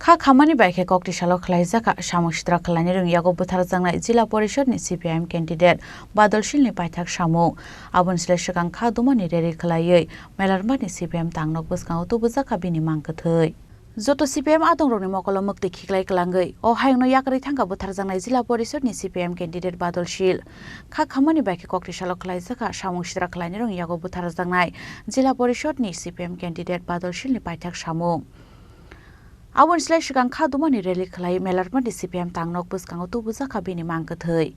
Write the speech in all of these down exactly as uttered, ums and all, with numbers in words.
Kha khamani bai khe koktwi salo khwlaijak kha samung sitra khwlainai rwng yago bwtharjaknai Jila Porishod ni C P I M candidate Badol Shil ni paithak samung. Aboni slai swkang kha dumani rally khwlaiwi Melarma ni C P I M tangnok bwskango tubujak kha bini mang kwthwi. Joto C P I M adongrokni mokolo mwktwi khiklai kwlangwi o hayungno yakarwi thangkha bwtharjaknai Jila Porishod ni C P I M candidate Badol Shil. Kha khamani bai khe koktwi salo khwlaijak kha samung sitra khwlainai rwng yago bwtharjaknai Jila Porishod ni C P I M candidate Badol Shil ni paithak samung. Aboni slai swkang kha dumani rally khwlai Melarma ni C P I M tangnok bwskango tubujak kha bini mang kwthwi.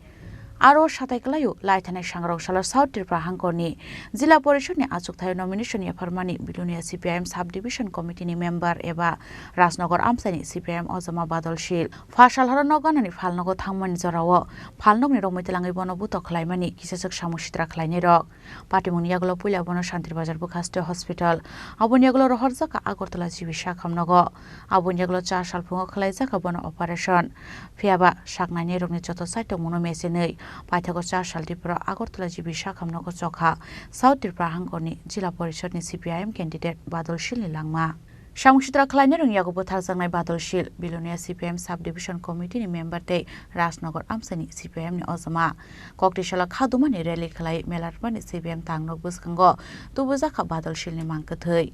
Aro satai kwlaio laithanai sangrok salo South Tripura hangkorni Jila Porishod ni achukthai nomination yapharmani Bilonia C P I M Sub Division Committee ni member eba Rajnagar amchaini C P I M ojama Badol Shil. Pha sal horo nok ganani phalnogo thangmani jorao phalnokni romwi twlangwi bono butok khwlaimani kisachwk samung sitra khwlainairok. Patimungni yagulo puila bono Shantir Bazar bwkhaste hospital, aboni yagulo rohorjak kha Agartala G B sakhamnogo. Aboni yagulo char sal phungo khwlaijak kha bono operation. Phiyaba saknainairokni joto chaitokmungno mechenwi paithago char sal Tripura Agartala G B sakhamnogo chokha South Tripura hangkorni Jila Porishod ni C P I M candidate Badol Shil ni langma. Samung sitra khwlainai rwng yago bwtharjaknai Badol Shil, Bilonia C P I M Sub Division Committee ni member tei Rajnagar amchaini C P I M ni ojama. Koktwi salo kha dumani rally khwlai Melarma ni C P I M tangnok bwskango tubujak kha Badol Shil ni mang kwthwi.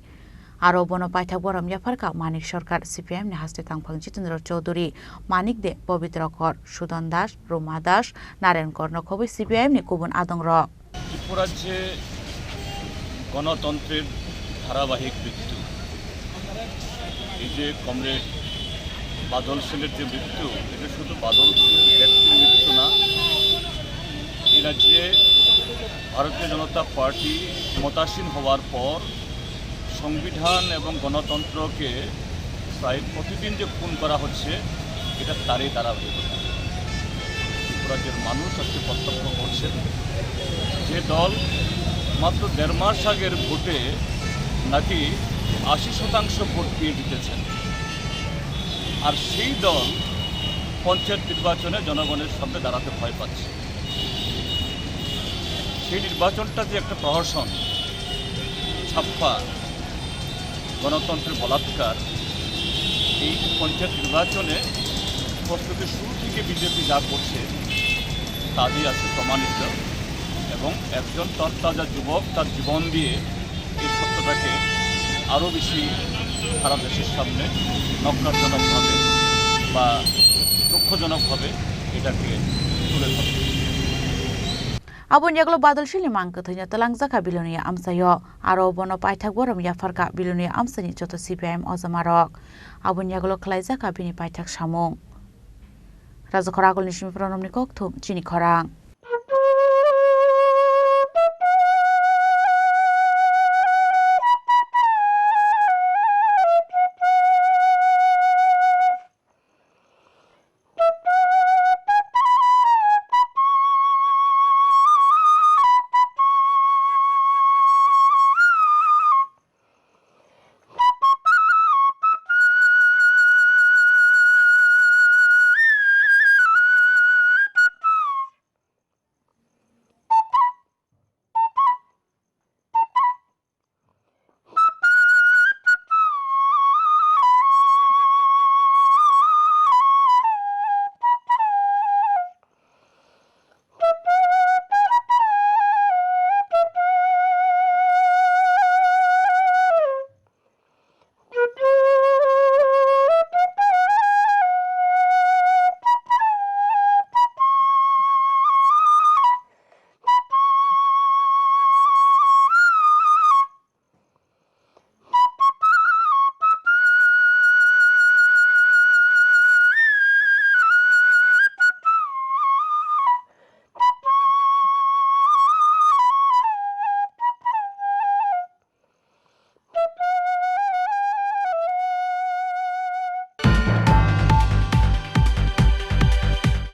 Aro bono paithak borom yapharkha Manik Sarkar, C P I M ni haste tangphang Jitendra Chaudhuri, Manik De, Pabitra Kor, Sudan Das, Ruma Das, Naren Kor no khobwi C P I M ni kubun adongrok. ত্রিপুরার যে গণতন্ত্রের ধারাবাহিক মৃত্যু, এই যে কমরেড বাদল সেনের যে মৃত্যু, এটা শুধু বাদল সেন ব্যক্তির মৃত্যু না, এই রাজ্যে ভারতীয় জনতা পার্টি ক্ষমতাসীন হওয়ার পর সংবিধান এবং গণতন্ত্রকে প্রায় প্রতিদিন যে খুন করা হচ্ছে, এটা তারই ধারাবাহিকতা। ত্রিপুরার মানুষ আজকে প্রত্যক্ষ করছেন, যে দল মাত্র দেড় মাস আগের ভোটে নাকি আশি শতাংশ ভোট পেয়ে জিতেছেন, আর সেই দল পঞ্চায়েত নির্বাচনে জনগণের সামনে দাঁড়াতে ভয় পাচ্ছে। সেই নির্বাচনটা যে একটা প্রহসন, ছাপ্পা, গণতন্ত্রের বলাৎকার, এই পঞ্চায়েত নির্বাচনে প্রস্তুতির শুরু থেকে বিজেপি যা করছে, তা দিয়ে আজকে প্রমাণিত। এবং একজন তরতাজা যুবক তার জীবন দিয়ে এই সত্যটাকে আরও বেশি সারা দেশের সামনে নক্কারজনকভাবে বা দুঃখজনকভাবে এটাকে তুলে ধরে। Aboni yagulo Badol Shil ni mang kwthwino twlangjakha Bilonia amchaio, aro bono paithak borom yapharkha Bilonia amchaini joto C P I M ojamarok. Aboni yagulo khwlaijakha bini paithak samung. Rajakhor agulni simi phwrwngmungni kokthum chini khorang.